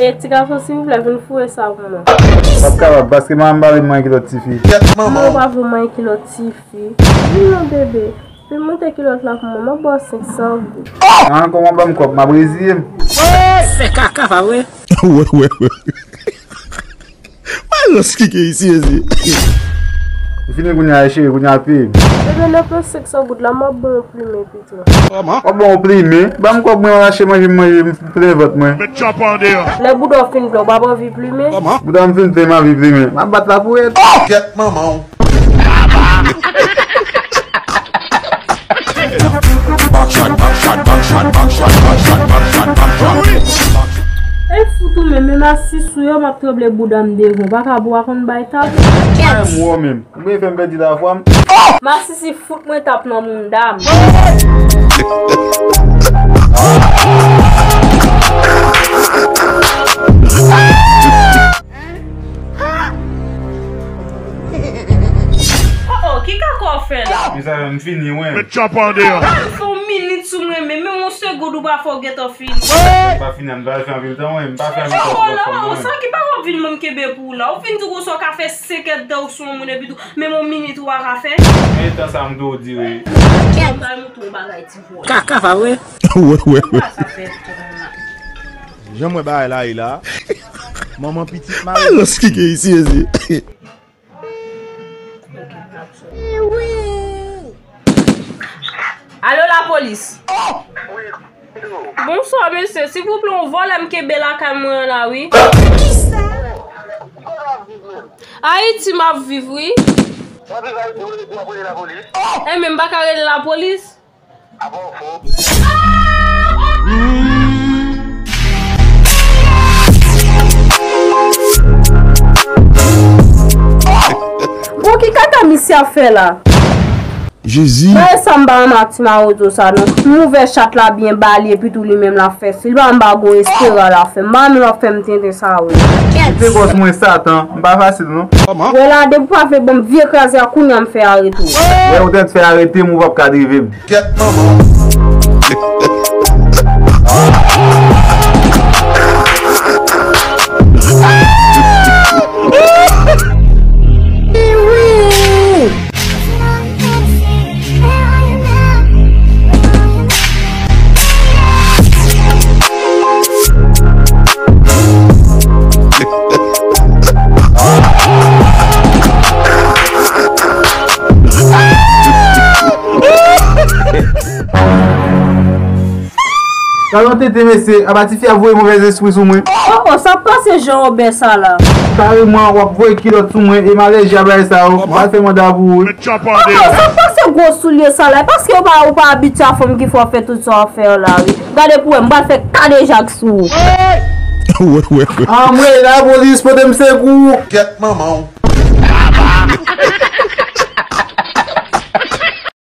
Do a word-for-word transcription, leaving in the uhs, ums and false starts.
E ti gason, silvouplè, vin foure sa pou mwen. M p ap kapab, paske manman m pa vle m manyen kilòt tifi. Non, ou pa vle manyen kilòt tifi. Vin non, bebe. Vin moute kilòt la pou mwen. M ap ba w senk san goud. Ah, kòman w ban m kòb, m ap reziye m. Fè kaka, pa vre? Wè, wè, wè. Balans ki gen isi, isi. Li fini kounye a, cheri, kounye a peye m. Bebe, nan plis senk san goud la, m ap ba w yon plimen pito. W ap ba w yon plimen? Ban m kòb mwen, rache manje m manje, m plen vant mwen. Met chòp an deyò. Lè bouda w fin plen, w p ap anvi plimen? Bouda m fin plen, m anvi plimen. M ap bat la pou rèd. Kèt manman w. Backshot, backshot, backshot, backshot, backshot, backshot, backshot, backshot. E fout ou menm, menm asis ou yo, m ap tranble bouda m devan. Pa ka bwa konn bay tap. Ay, m wè w menm. Ou byen fè m pèdi lafwa m. Masisi fout mwen tap nan mounda m. Oh, oh, ki kaka w fè la? Mezanmi, m fini, wen. Met chòp an deyò. Fè yon minit sou mwen, men, men yon segond ou pa fè w gentan fini. M pa fini, m pa fè anpil tan, wen. M pa fè anpil tan, twòp fòm, wen. Sa ki pa w ap vin ban m kenbe pou ou la? Ou fin di konsa w ka fè senk èdtan ou sou yon moun epi tou, menm yon minit ou pa ka fè? Men tan sa m tou di, wi. Kèt. Kaka, pa vre? Wè, wè, wè. Jan m wè bagay la ye la. Manman pitit mare. Balans ki gen isi, isi. Alo, lapolis. Bonswa, mesye. Silvouplè, yon vòlè m kenbe lakay mwen an la, wi. Ayiti m ap viv, wi. Enben, m pa ka rele lapolis? Bon, ki kaka misye ap fè la? Jezi. Bagay sa m pa renmen ak ti mawozo sa non. M ouvè chat la byen ba li epi tou li menm l ap fè si. Li pa m pa gon espera l ap fè. M pa renmen l ap fè m tenten sa wi. Ou se bòs mwen Satan. M pa fasil non. Wè la depi w pa vle ban m vye kraze a kounye a m fè arete w. Wè ou tèt fè arete m ou p ap ka drive m. Kèt manman. Gade yon tenten mesye, apa tifi ap voye movèz espri sou mwen. Oh, oh, sa k pase Jean Robert sa la? Kareman, w ap voye kilòt sou mwen e m alèji a bagay sa yo. M pral fè manda pou ou wi. Oh, oh, sa k pase gwo soulye sa la? E paske ou pa, ou pa abitye a fanm ki fè w fè tout sa w ap fè yo la wi. Gade pou wè, m pral fè kadejak sou ou. Anmwey, lapolis, pote m sekou. Kèt manman w.